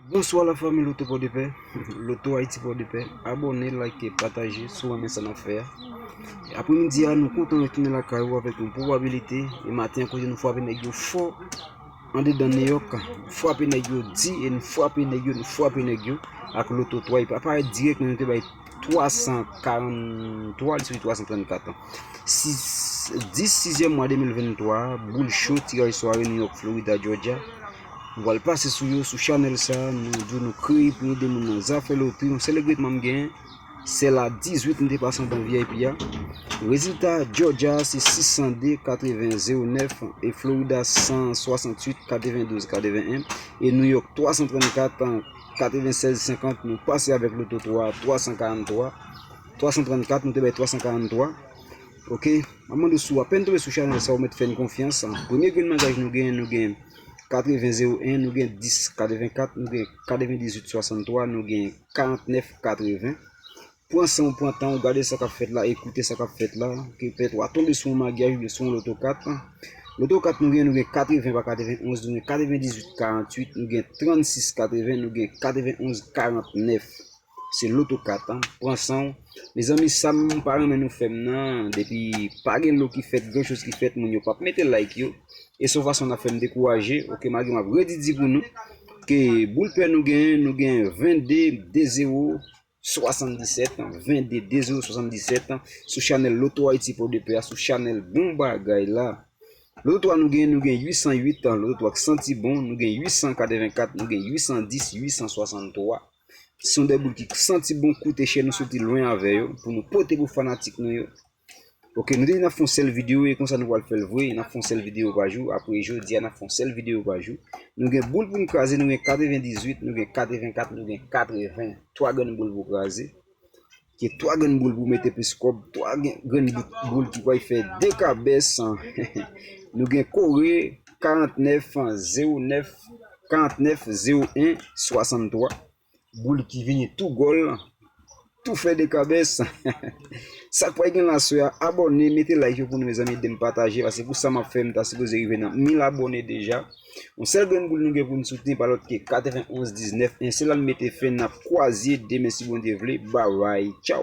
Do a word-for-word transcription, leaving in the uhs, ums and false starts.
Bonswa la fanmi Loto Pòdepè, Loto Ayiti Pòdepè. Abòne, like, pataje si w renmen sa n ap fè a. Apremidi a, nou kontan retounen lakay ou avèk yon pwobabilite. E maten an, kote nou frape nèg yo fò andedan New York, nou frape nèg yo di e nou frape nèg yo, nou frape nèg yo ak Loto twa. E pa parèt dirèk, men nou te bay twa san karanntwa, li soti twa san trannkat. Sis, dis, sizyèm mwa de mil venntwa, boul cho, tiraj sware New York, Florida, Georgia. Nou pral pase sou yo, sou chanèl sa, nou di w nou kreye pou ede moun nan zafè lotri. Yon sèl regretman m genyen, sèl a dizwit m te pase andan V I P a. Rezilta Georgia se sis san de, katreven, zewo nèf, e Florida san swasanntuit, katrevendouz, katreven en, e New York twa san trannkat, katrevensèz, senkant, nou pase avèk Loto twa, twa san karanntwa, twa san trannkat, nou te bay twa san karanntwa. Ok, m ap mande w si w apèn tonbe sou chanèl sa, ou mèt fè n konfyans. Premye grenn magaj nou gen, nou gen katreven zewo en, nou gen dis katrevenkat, nou gen katrevendizwit swasanntwa, nou gen karantnèf katreven. Pran san w, pran tan w, gade sa k ap fèt la, ekoute sa k ap fèt la. Ke pèt w a tonbe sou yon magyaj oubyen sou yon Loto kat. Loto kat nou gen, nou gen katreven pa katrevenonz, nou gen katrevendizwit karantwit, nou gen trannsis katreven, nou gen katrevenonz karantnèf. Se Loto kat, an. Pran san w. Mezanmi, sa m pa renmen nou fè m nan, depi pa gen lo ki fèt, gran choz ki fèt, moun yo p ap mete like yo. E se yon fason n ap fè m dekouraje. Ok, malgre m ap redi di pou nou ke boul pè nou gen, nou gen vennde, de zewo, swasanndisèt, vennde, de zewo, swasanndisèt, sou chanèl Loto Ayiti Pòdepè a, sou chanèl Bon Bagay la. Loto twa nou gen, nou gen uit san uit, Loto twa k santi bon, nou gen uit san katrevenkat, nou gen uit san dis, uit san swasanntwa. Se yon de boul ki santi bon, koute chè, nou soti lwen avè yo, pou nou pote pou fanatik nou yo. Ok, nou te di n ap fè yon sèl videyo, e konsa nou pral fè l vre, n ap fè yon sèl videyo pa jou, apre jodi a, n ap fè yon sèl videyo pa jou. Nou gen boul pou n kraze, nou gen katrevendizwit, nou gen katrevenkat, nou gen katreven. Twa grenn boul pou kraze. Ke twa grenn boul pou mete plis kòb, twa gen, grenn boul, boul ki pral fè de kabès. Nou gen kore, karantnèf zewo nèf, karantnèf zewo en swasanntwa. Boul ki vini tou gòl, tou fè de kabès. Sa k pral gen la aswè a, abòne, mete like yo pou nou, mezanmi, ede m pataje, paske pou sa m ap fè, m ta sipoze rive nan mil abòne deja. Yon sèl grenn boul nou gen pou n soutni, pa lòt ke katrevenonz diznèf. Se la n mete fen, n ap kwaze demen si Bondye vle. Bye bye, tchaw.